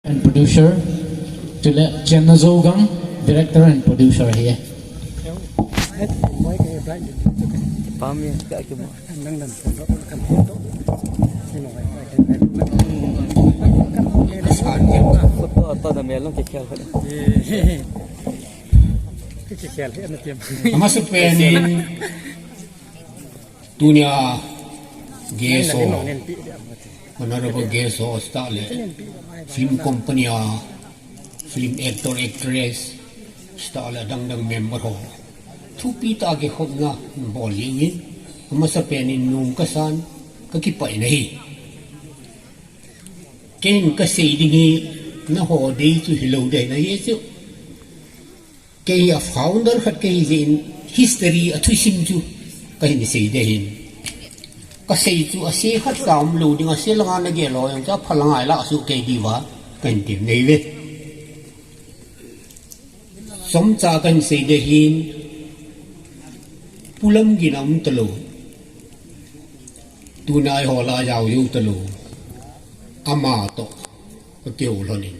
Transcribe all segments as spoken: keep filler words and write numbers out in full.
and producer, chule Chenna Zogam, director and producer hi. Amasapen in tunia guest ho, honorable guest ho, stah le film company a film actor, actress, stah le adang dang member ho, thupi tah a kikhopna bol jeh in, amasapen in nom kasan, kakipah in ahi. Keiin kasei ding hi, nangho dei chu hilou ding ahi chu. Kei hi a founder khat kahi jeh in history a thusim chu kahin sei ding ahin. Kasei chu ase khat cha umlou ding, ase langa nagel lou jong chu apha langa ilah soh kei diuva kahin tem nahi uve. Chomcha kahin sei ding ahin, Pu Lamgin aum talou. Tuna eiho lah a ajao jou talou. Ama toh kakihou lhonin.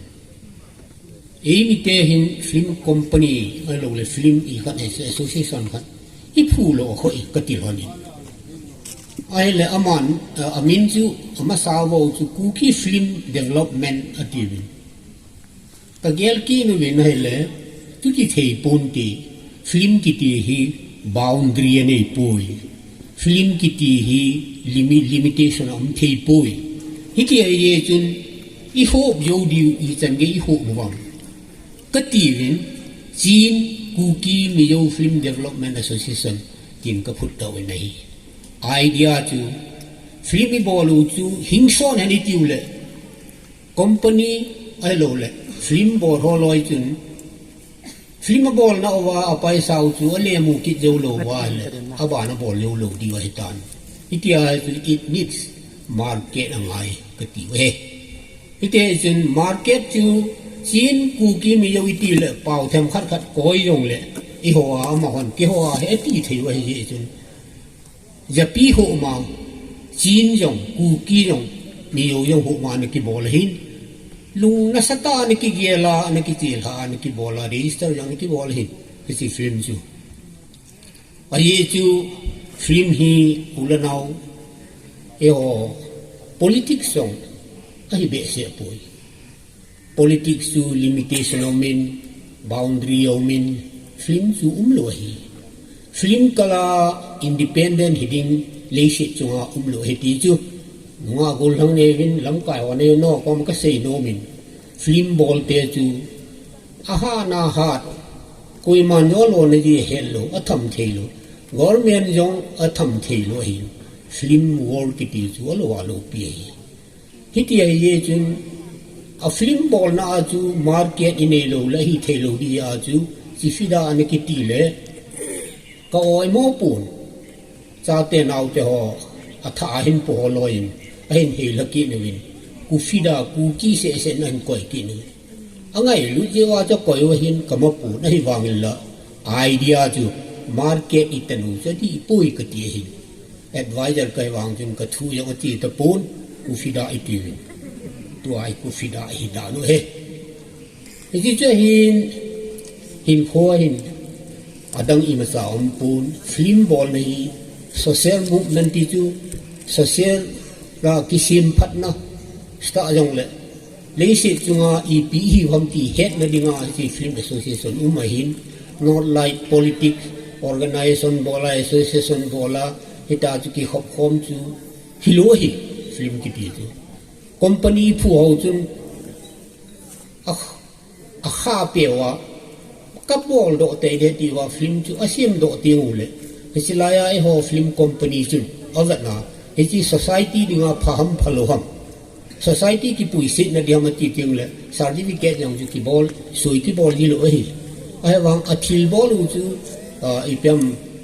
Eimite hin film company, ahilou le film i khat, association khat, iphu lou akhoh e kati lhonin. Ahile aman, eh, amin chu, amasa bou chu Kuki Film Development atiuvin. Kagel kit uvin ahile, chuti thei ponte, film kiti hi boundary aneipoi. Film kiti hi limi-, limitation aum theipoi. Hiti ahi jeh chun, ihop jou diu ichan gei ihop uvem katiuvin, Chin Kuki Mizo Film Development Association tin kaphutdoh uvin ahi. Idea chu, film ibol u chu hingson hen itiu le, company ahilou le, film bol ho loi chun, film abolna uva apaisa u chu alemu kit jou lou uva le, aban abol jou lou diu ahitan. Hitia chu it needs market angai kati uve. Hiti chun market chu Chin Kuki Mizo iti le pao themkhat khat koi jongle, eiho a amahon keiho a hi ati thei u ahi jeh chun, Japi ho ma, Chin jong, Kuki jong, Mizo jong ho ma ana kibol ahin, lung nasatah a ana kigel a, ana kichelha a, ana kibol a, register jong ana kibol ahin, hiche film chu. Ajeh chu film hi u le nao, eiho politics jong ahi behseh poi. Politics chu limitation aumin, boundary aumin, film chu umlou ahi. Film kal a independent hiding leiset chunga umlou ahi ti chu. Nungah gollhang neiyuvin, lamkai ho neiyu, nangho koma kasei nomin. Film bolte chu ahatna hat, koiman jong alona ji ahetlou, atham theilou. Government jong atham theilou ahin. Film world kiti chu alou a loupi ahi. Hiti ahi jeh chun, a film bolna a chu market inei lou le, hithei lou ding a chu, chifida ana kiti le, ka oimo pon. Chate naote ho, athah a hin po ho loiyin, ahin heilha kit uvin. Kufida, Kuki seh seh in ahin koi kit uvin. Angailut jeh uva chu akoi u ahin, kama pon, ahivangin la, idea chu, market iten u chu adih poi kati ahin. Advisor kahi vang chun kathu jong ache tapon, kufida itiuvin. Tua hi kufida hi dan u ahi. Hiche chu ahin, hinkho ahin, adang imacha umpon, film bolna hi, social movement ti chu, social a kisemphatna, stah jongle, leiset chunga ipi ihiu ham ti hetna dinga hiche film association um ahin, not like politics, organization bol a, association bol a, hitia chu kikhop khom chu hilou ahi, film kiti chu. Company phu ho chun a, akha peuva, kabol doh tei ding tiuva film chu asem doh teng ule, hiche laiya eiho film company chun avetna, hiche society dinga pha ham phalou ham, society kipuisetna ding ham ati tengle, certificate jong chu kibol, soi kibol jilou ahi. Ahivang athilbol u chu, ah, ipi ham,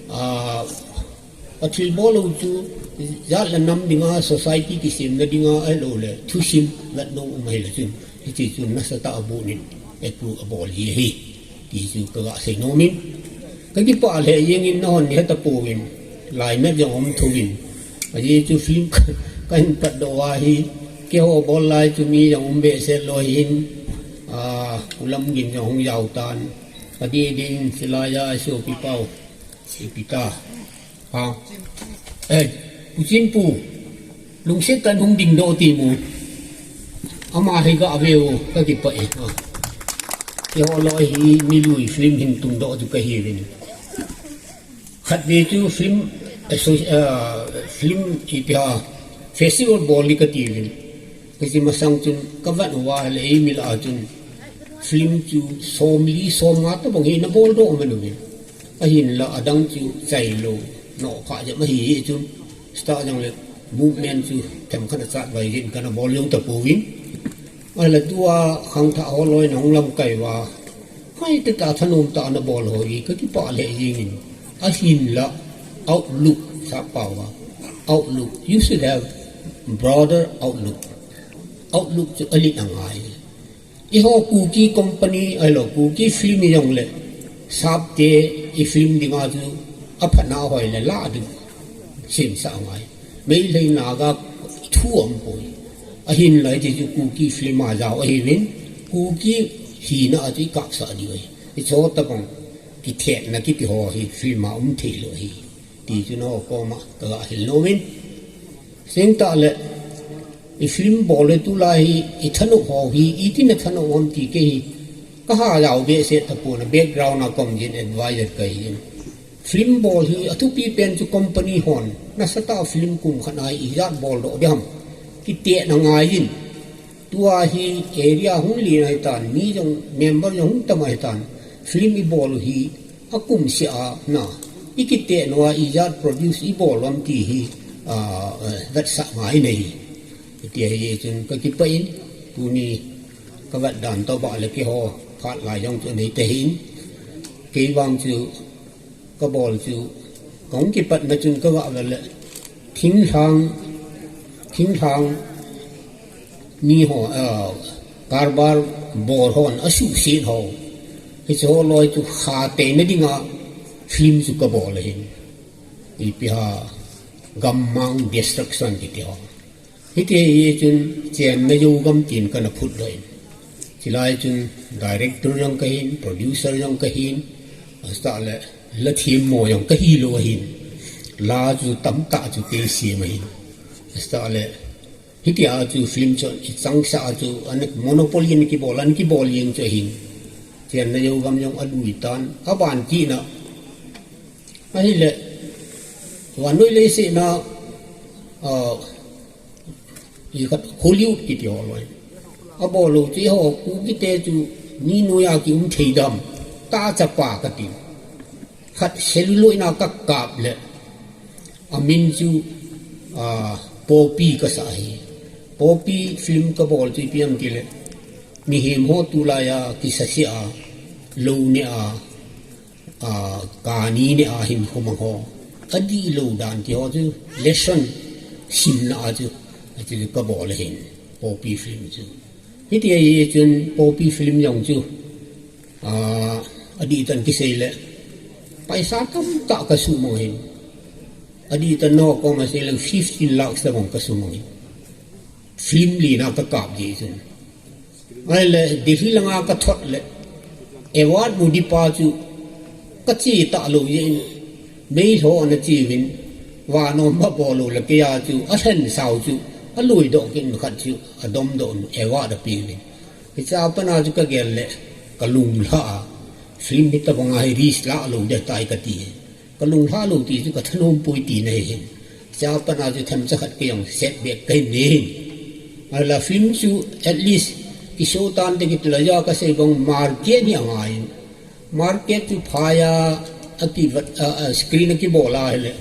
ah, athilbol u chu, jat le nam dinga, society kisemna dinga, ahilou le thusim vetnom um ahile chun, hiche chu nasatah a abonin, approve abol ji ahi, ti chu kaga sei nomin. Kakipah lheh jengin, nanghon hetapon, lainat jong um thouvin. Ajeh chu film kahin patdoh uva hi, Keiho bol lai chu mi jong um behseh lou hin, a, Pu Lamgin jong hung jao tan. Ka di din silai a sopi pau, sopi ta. Ha. Eh, Pu Chinpu, lungset tah in hung dingdoh ti mu. Ama hi ga ve u, ka kipah e. Ha. Keiho loi hi mi lui film hin tungdoh chu ka hiuvin. Khatvei chu film, eh, so, eh, film ipi ham, festival bol ding ka tiuvin. Hiche masang chun ka vet uva le eimi lah a chun film chu somli somnga tobang hi na boldoh man uvin. Ahinla adang chu chailou, nokhah jep ahi hi chun. Start jongle movement chu themkhat a chatvai jin kana bol jong tapouvin. Ahinla tua khangthah ho loi na hung lamkai uva, hoitah tah thanom tah a na bol ho hi ka kipah lheh jengin. Ahinla outlook, sap pao a, outlook. You should have broader outlook. Outlook chu alet angai. Eiho Kuki company ahilou, Kuki film hijongle, sapte i film dinga chu aphatna hoi le la ding semsah angai. Meitei Naga thu aumpoi. Ahinla hiche chu Kuki film a jao ahiuvin, Kuki hina a chu i kapsah diu ahi. Hicheho tobang kithetna kiti ho hi film a um theilou ahi, ti chu nangho koma ka ga hil nomin. Sengtah le, i film bol le tulai hi i thanop ho hi iti na thanop ham ti kei hi ka ha jao behseh tapon, a background a ka um jin, advisor ka hi jin. Film bol hi athupi pen chu company hon nasatah a film kum khat a hi ijat boldoh ding ham, kitehna ngai jin. Tua hi area hung len ahitan, mi jong, member jong hung tam ahitan, film i bol u hi akum seh a na, i kitehna uva ijat produce i bol u ham ti hi, ah, eh, vetsah ngai in ahi. Hitia hi chun ka kipah in, tuni ka vet dan tobang le keiho phat lai jong chu anei tahih in, kei vang chu ka bol chu, ka hung kipatna chun ka ga vet le, thinglhang, thinglhang mi ho, ah, karbar bol hon asuhset ho, hicheho loi chu khateina dinga film chu ka bol ahin. Ipi ham, gammang destruction kiti ho. Hiti hi chun chenna jou gam tin kana phutdoh in. Chulai chun director jong kahin, producer jong kahin, asatah le la themmo jong kahilou ahin. La chu tamtah chu kei sem ahin. Asatah le hitia chu film chu i changseh a chu ana monopoly ana kibol, ana kibol jeng chu ahin. Chenna jou gam jong alui tan, aban kit na. Ahile, vannoi leiset na, ah, i khat Hollywood kiti ho loi. Abol u chu eiho Kuki te chu ni noiya kium thei dem, tahchapa kati. Khat celluloid na ka kap le, amin chu, ah, Poppy kasa ahi. Poppy film kabol chu ipi ham tile, mihem ho tulai a kisase a, lou ne a, ah, kani ne a hinkho mang ho, adihlou dan ti ho chu, lesson simna a chu, achu kabol ahin, Poppy film chu. Hiti ahi chun Poppy film jong chu, ah, adih tah in kisei le, paisa tamtah kasumang ahin. Adih tah in nangho koma sei le fifteen lakhs tobang kasumang ahin. Film li na kakap jeh chun. Ahile Delhi langa kathot le, award mu ding pa chu kache talou jeh in, meilhou ana cheuvin, vannoi abol lou le keiya chu alhensau chu, aloidoh kit in khat chu, adomdoh in award apeuvin. Hichea pat a chu kagel le, kalunglhah a, film hitobang a hi risk lah lou ding tai kati. Kalunglhah lou ti chu kathanom poi tina ahin. Chea pat a chu themcha khat kei jong setback kahin nei ahin. Ahile film chu at least kishow tante kiti le, ja kasei bang market hi angai in. Market chu phai a, akivet, a, a, screen akibol a ahile,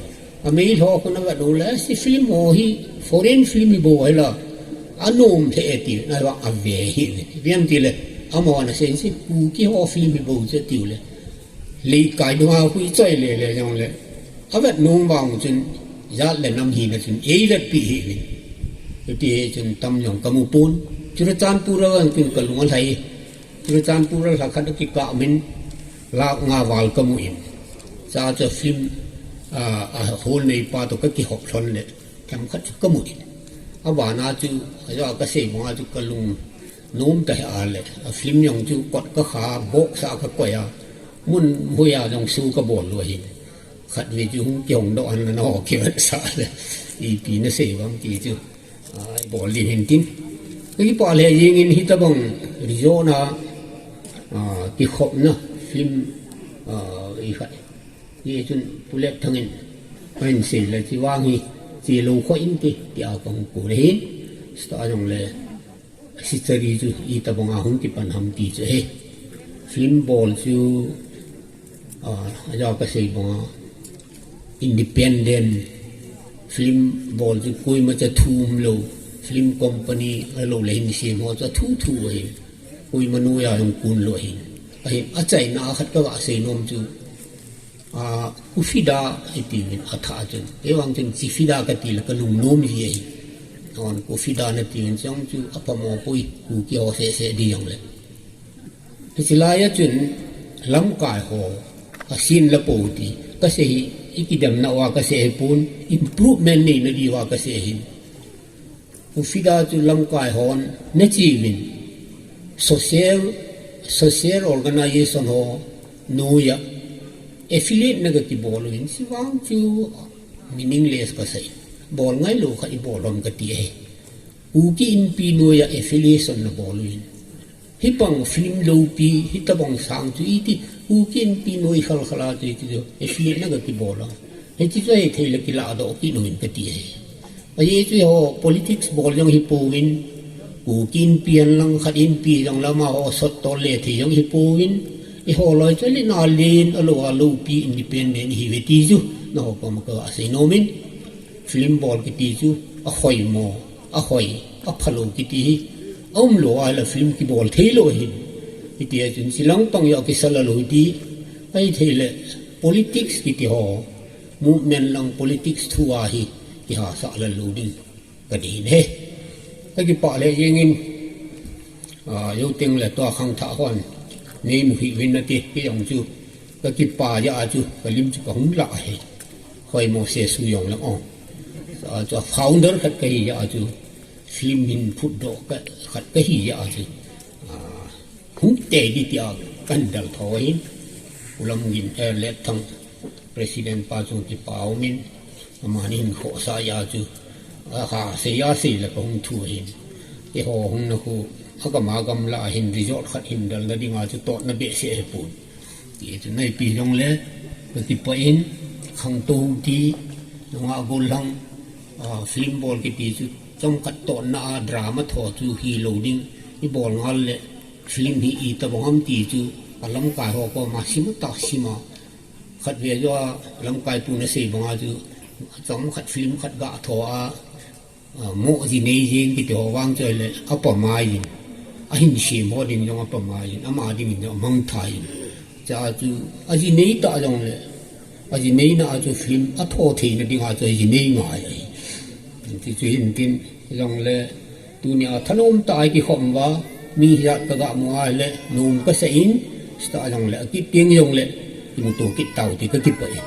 ameilhou khun avet u le, hiche film ho hi foreign film hi bou ahila, anom lheh e ati, ahivang ave hih in. Ipi ham tile, amahon asei, hiche Kuki ho film hi bou chu atiu le, leikai dunga hui choi lele jongle, avet nom vang chun, jat le nam hina chun eivetpeh hih in. Hiti hi chun tam jong kamu pon. Churachandpur a vang chun kalung alhai. Churachandpur a lha khat akikah min, lakh nga val kamu in. Chua chu film, ah, ahol neipa toh kakihop lhon le, themkhat chu kamu in. Abana chu, ajo kasei banga chu kalung nom tahih a le, a film jong chu kot kakha, box a kakoi a, mun hoiya jong show kabol lou ahin. Khatvei chu hung kihong doh an la naho kivetsah le, ipi nasei uvam ti chu, a, ibol ding hintin. Kakipah le jengin hitobang result a, a, kikhopna film, a, ikhat. Hichun Pu Letthang in ahin sei le, chuvang hi chelou kho inte, tia kahung kou le hin. Sita jongle, history chu itobanga hung kipan ham ti chu ahi. Film bol chu, a, aja kasei banga, independent film bol chu koima chu thu umlou, film company ahilou le hin sem ho chu thu thu ahi. Koima noiya jong kon lou ahi. Ahin, achaina khat kaga sei nom chu, a, Kufida itiuvin athah chun. Kei vang chun Chifida kati le kalung nom ji ahi. Hon Kufida natiuvin chang chu aphamo poi, Kuki ho seh seh ding jongle. Hiche laiya chun lamkai ho asin la pou ti kasei hi, ikidemna uva kasei ahipon, improvement neina diuva kasei ahin. Kufida chu lamkai hon nacheuvin, social, social organization ho noiya affiliate naga kibol uvin, chuvang chu meaningless kasei. Bol ngailou khat ibol lom kati ahi. Kuki Inpi noiya affiliation nabol uvin, hibang film loupi, hitobang sang chu iti, Kuki Inpi noi khalkhal a chu iti chu affiliate naga kibol a. Hiche chu ahithei le kilahdoh kit uvin kati ahi. Ajeh chu eiho politics bol jong hipouvin, Kuki Inpi hen lang khat Inpi jong le amaho sottol le thei jong hipouvin, eiho loi chu alen alen, alou a loupi, independent ihiuve ti chu naho koma kasei nomin, film bol kiti chu ahoimo, ahoi, aphalou kiti hi aumlou ahile film kibol theilou ahin. Hitia chun chilang pang jong kisa la lou hiti, ahithei le politics kiti ho, movement lang politics thu a hi kihasah la lou ding kadei ahi. Kakipah le jengin, a, jou teng le tua khangthah hon neimu hih uvin nati, kei jong chu kakipah jeh a chu kalim chu kahung lah ahi. Hoimo sesu jong lang o. A, chu founder khat kahi jeh a chu, film hin phutdoh khat kahi jeh a chu, a, hung tei ding tia kahin del tho ahin. Pu Lamgin, eh, Letthang president pa chunga kipa aumin, amani hin khohsah jeh a chu, akha sei a sei le kahung thu ahin. Eiho hungna khu, agam agam lah a hin result khat hin delna dinga chu totna behseh ahipon. Ti chu neipi jongle, kakipah in, khangtou hung ti, nungah gollhang, a, film bol kiti chu chomkhat totna a drama tho chu hilou ding, ibol ngal le film hi itobang ham ti chu alamkai ho koma simtah sima, khatvei joh a lamkai pun asei banga chu chomkhat film khat ga tho a, a, mo jinei jeng kiti ho vang chu ahile apamai jin, ahin sem ho ding jong apamai jin, ama dingin jong amangthah jin. Chua chu ajinei tah jongle, ajineina a chu film atho theina dinga chu ajinei ngai ahi. Ti chu hintin, jongle tunia thanom tah a kikhom uva, mi hijat kaga mu ahile nom kasah in, sita jongle akit teng jongle kimuto kit tau ti kakipah e.